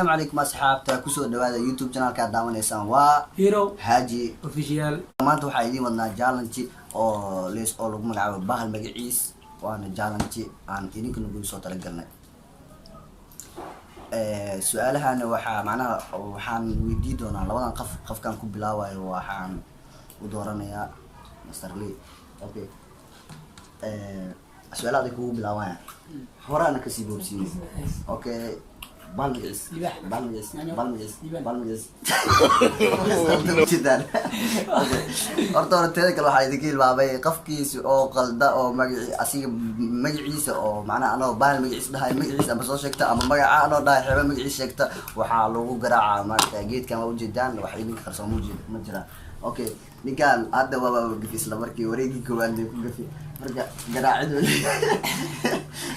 Asalaamu calaykum asxaabta, kusoo dhawaada YouTube channelka aad daawanaysaan, waa Hero Xaaji Official. Maanta waxaa idiin wadnaa challenge oo lees oo lagu magacaabo bahal magaciis, waana challenge aan idinka nagu soo talagalnay. Su-aalahana waxaa macnaha waxaan weydii doonaa labadan qof. Qofkaan ku bilaabayo waxaan u dooranayaa Master Lee. Okay, su-aalaha aday kugu bilaabaya, horaana kasii boobsiinay. Okay, bahal magaciis. Libaax. Bahal magaciis. Yaanyo. Bahal magaciis. Liibaan. Bahal magaciis. Ujeedaan. Okay. Horta hore, teeda kale, waxaa idinka hilmaamay qofkiisa oo qalda oo magaci asiga magaciisa oo macnaha anoo bahal magaciis dhahay magaciisa ama soo sheegta ama magaca anoo dhahay xeeba magaciis sheegta, waxaa lagu garaacaa maarata geedkan. Waa ujeedaan, wax idinka qarsoon ma ujeeda ma jiraan. Okay, ninkan hadda waaba gafi, isla markii wareegii koowaad lee ku gafi. Marka garaacid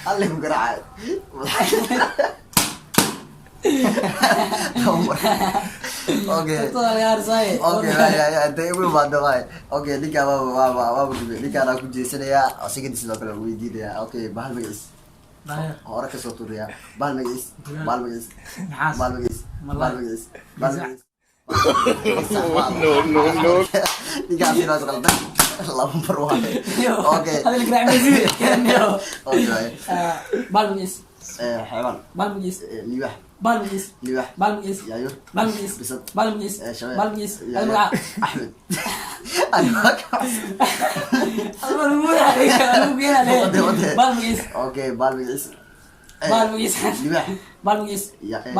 alle ku garaacay. Okay. Okay, waaya, intay igu imaado waay. Okay, ninkaan waaba gubay. Ninkaan ku jeesanayaa, asigana sidoo kale weydiinayaa. Okay, bahal magaciis. Daanyeer. Hore kasoo tuurayaa. Bahal magaciis. Gulaal. Bahal magaciis. Naxaas. Bahal magaciis. Malay. Bahal magaciis. Bahal Gazac. magaciis. No, no, no. Ninkaan asina is qaldan, laba mar waay. Okay. Hadal garaac. Okay, waay. Bahal magaciis. Xayawaan. Bahal magaciis. Libaax. Bahal magaciis. Libaax. Bahal magaciis. Yaayur. Bahal magaciis. Bisad. Bahal magaciis. Shabeel. Bahal magaciis. Yaayur. Magaca. Axmed. Ani waa kaas. Wade, wade. Bahal magaciis. Okay, bahal magaciis. Bahal magaciis. Libaax. Bahal magaciis. Bahal magaciis. Yaxaas.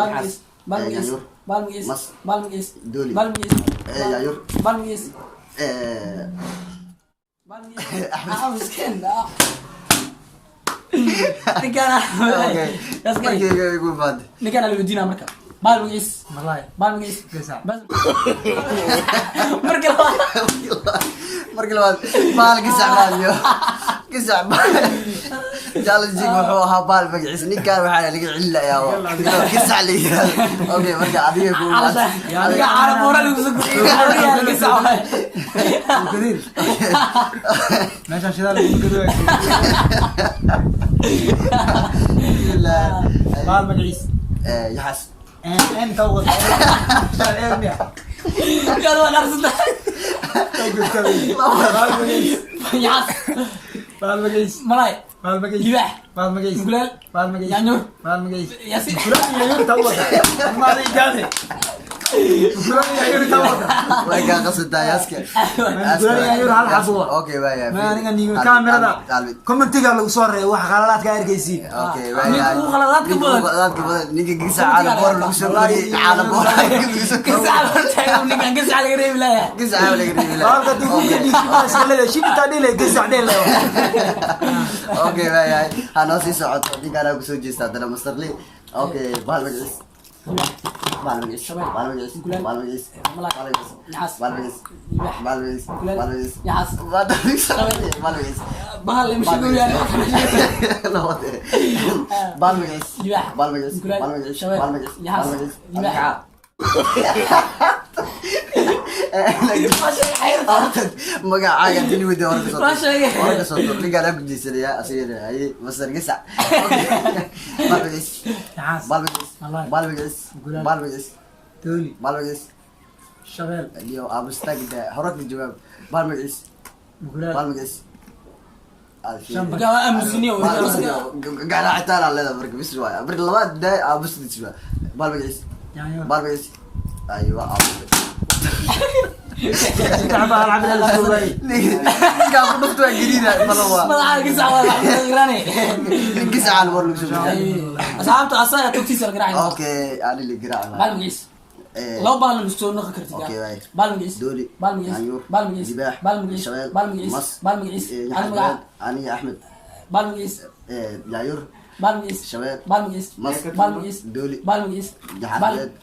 Bahal magaciis. Yaayur. Bahal magaciis. Mas. Bahal magaciis. Dooli. Bahal magaciis. Yaayur. Bahal magaciis. Bahal magaciis. Ah, miskiin. Ninkaan. Okay. That's good. Markii igu imaade. Ninkaan la weydiinaa marka. Bahal magaciis. Malay. Bahal magaciis. Gasac. Bas marka labaad. Markii labaad bahal gasac maaliyo gasac. Challenge wuxuu ahaa bahal magaciis. Ninkaan waxaa laga celinayaa gasac la yiraahdo. Okay, marka adiga ku imaade. Adiga carab lagu soo gudbiyay gasac waay. Kadiir. Meeshaan shidaal lagu gado. Bahal magaciis. Yaxaas. En tawad. Shidaal een miya. Gaad waa dharsata. Bahal magaciis. Yaxaas. Bahal magaciis. Malay. Bahal magaciis. Libaax. Bahal magaciis. Mukulaal. Bahal magaciis. Yaanyuur. Bahal magaciis. Yaasi. Mukulaal iyo yaanyuur tawad. Ma ijaade. Mukulaal iyo yaanyuur tawad. Way kaa qasantaa yaaska. Mukulaal iyo yaanyuur hal xabo. Okay, waaya. Ma aniga niga kaamirada. Commentiga lagu soo reebay wax qalalaadka arkaysiin. Okay. Ninka ugu khaladaadka Ninka ugu badan. khaladaadka badan, ninka gasac caana boor lagu soo koriyey, caana boor lagu soo koriyey. Gasac hortaagan, ninkaan gasac laga reebi lahaa. Gasac laga reebi lahaa. Bahalka duufiga dhiigga iska leedahay. Shibita dhile gasac dhile. Okay, waayahay, ha noo sii socoto. Ninkaanaa kusoo jeesta haddana, Master Lee. Okay, bahal magaciis. Bahal magaciis. Shabeel. Bahal magaciis. Mukulaal. Bahal magaciis. Malay. Bahal magaciis. Naxaas. Bahal magaciis. Libaax. Bahal magaciis. Mukulaal. Bahal magaciis. Yaxaas. Bahal magaciis. Bahal magaciis. Bahal lama sheegoyaan. Labade. Bahal magaciis. Libaax. Bahal magaciis. Mukulaal. Bahal magaciis. Shabeel. Bahal magaciis. Yaxaas. Bahal magaciis. Libaax. Magacaaga dili weyda hore kasoo Waa sheegay. hore kasoo tur. Ninkaan ku jeesanayaa, asigana haye, Master Gasac. Bahal magaciis. Naxaas. Bahal magaciis. Malay. Bahal magaciis. Mukulaal. Bahal magaciis. Dooli. Bahal magaciis. Shabeel. Iyo aamustaagida hore ka jawaab. Bahal magaciis. Mukulaal. Bahal magaciis. Shan. Marka waa aamusiniyo. Garaacitaan aa leedahay marka bis waay. Marka labaad daa aamusdiis waa. Bahal magaciis. Yaanyuur. Bahal magaciis. Aywa, aamus. Saddex bahal cabdi la soo waayay. Ninkaan ku dhufto waa gariida mala waa. Madaxa gasac waa la garaanay. Nin gasacaan war lagu soo bixiyo. Asxaabta asaga togtiisa la garaacay. Okay, ani la garaac. Bahal magaciis. Laba bahal la soo noqon kartid. Okay, waay. Bahal magaciis. Dooli. Bahal magaciis. Yaanyuur. Bahal magaciis. Libaax. Bahal magaciis. Shabeel. Bahal magaciis. Mas. Bahal magaciis. Yaxaas. Ani magaca. Ani Axmed. Bahal magaciis. Yaanyuur. Bahal magaciis. Shabeel. Bahal magaciis. Mas. Bahal magaciis. Dooli. Bahal magaciis. Yaxaas.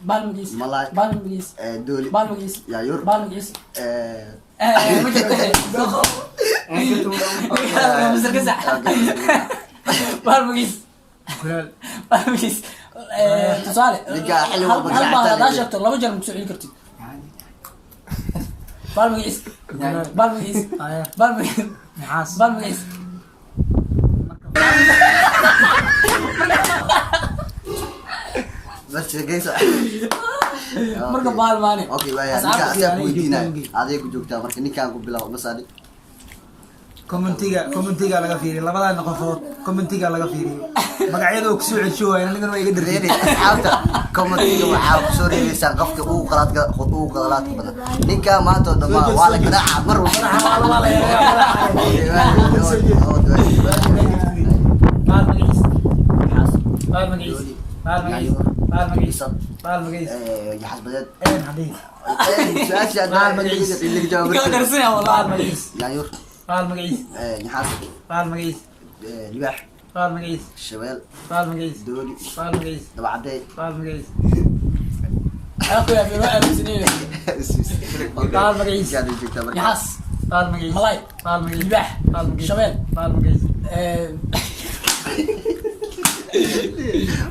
Bahal magaciis. Malay. Bahal magaciis. Dooli. Bahal magaciis. Yaanyuur. Bahal magaciis. Ma jirto. Mr. Gasac. Okay. Bahal magaciis. Mukulaal. Bahal magaciis. Tusaale. Ninka xilli walba hal bahal garaactaan hadaa leeyahay. sheegto, laba jeer ma kusoo celin kartid. Bahal magaciis. Mukulaal. Bahal magaciis. Daanyeer. Bahal magaciis. Naxaas. Bahal magaciis. Bas sheekaysa. Marka baal maane. Okay, waaya. Asxaabta Ninka asaa ku aniga weydiinaya. joogtaa. Aday ku joogtaa, marka ninkaan ku bilaabo masaadi. Commentiga laga fiiriyo labadan qofood, commentiga laga fiiriyo magacyada oo kusoo cesho waay, anigana waa iga Reeri dartay. Asxaabta, commentiga waxaa kusoo reebeysaan qofka ugu qalaadka badan. Ninka maanta oo dhammaa waa la garaaca mar walba. Okay, waaya. Baal magaciis, baal magaciis, baal magaciis, baal magaciis, baal magaciis. Yaxas badeed. Een hadii. Su-aasha Baal magaciis. Kala darsanaya Baal wallahi. magaciis. Yaanyuur. Baal magaciis. Yaxaas. Baal magaciis. Libaax. Baal magaciis. Shabeel. Baal magaciis. Dooli. Baal magaciis. Dabacadee. Baal magaciis. Ana ku yaabay waa aaminsanayay. Baal magaciis. Yaxaas. Baal magaciis. Malay. Baal magaciis. Libaax. Baal magaciis. Shabeel. Baal magaciis.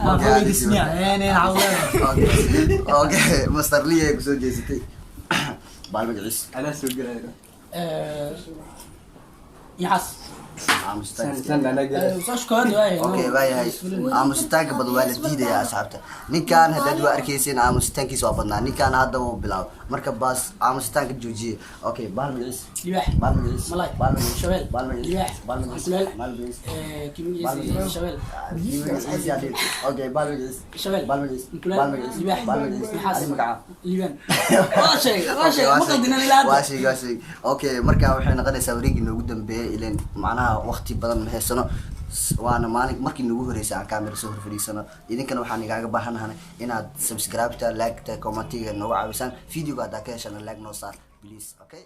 Waa weydiismiya een een hawlada. Okay, Master Lee ay kusoo jeesatay. Baal magaciis. Anaa soo gelaya. Yaxaas. Aamusitaanka. San anaa gelaya. Soo koowaad waaye. Okay, waayahay. Aamusitaanka badan waa la diidayaa, asxaabta. Ninkan haddaad waa arkayseen, aamusitaankiisa waa badnaa. Ninkan hadda wuu bilaabo marka, baas aamusitaanka joojiye. Okay, baal magaciis. Libaax. Baal magaciis. Malay. Baal magaciis. Shabeel. Baal magaciis. Libaax. Baal magaciis. Kuleel. Baal magaciis. Kii magaciisa shabeel. Okay, baal magaciis. Shabeel. Baal magaciis. Kuleel. Baal magaciis. Libaax. Baal magaciis. Yaxaas. Adi magaca. Liibaan. Waa sheegay, waa sheegay, ma qaldinin ilaa hadda. Waa sheeg, waa sheeg. Okay, marka waxay noqonaysaa wareegii noogu dambeeyay, ileen macnaha waqti badan ma haysano. Waana maalin markii noogu horeysay aan camera soo hor fadhiisano. Idinkana waxaan igaaga baahanahay inaad subscribe-ta, like-ta, commentiga noogu caawisaan. Videoga haddaa ka heshana, like noo saar, please. Okay.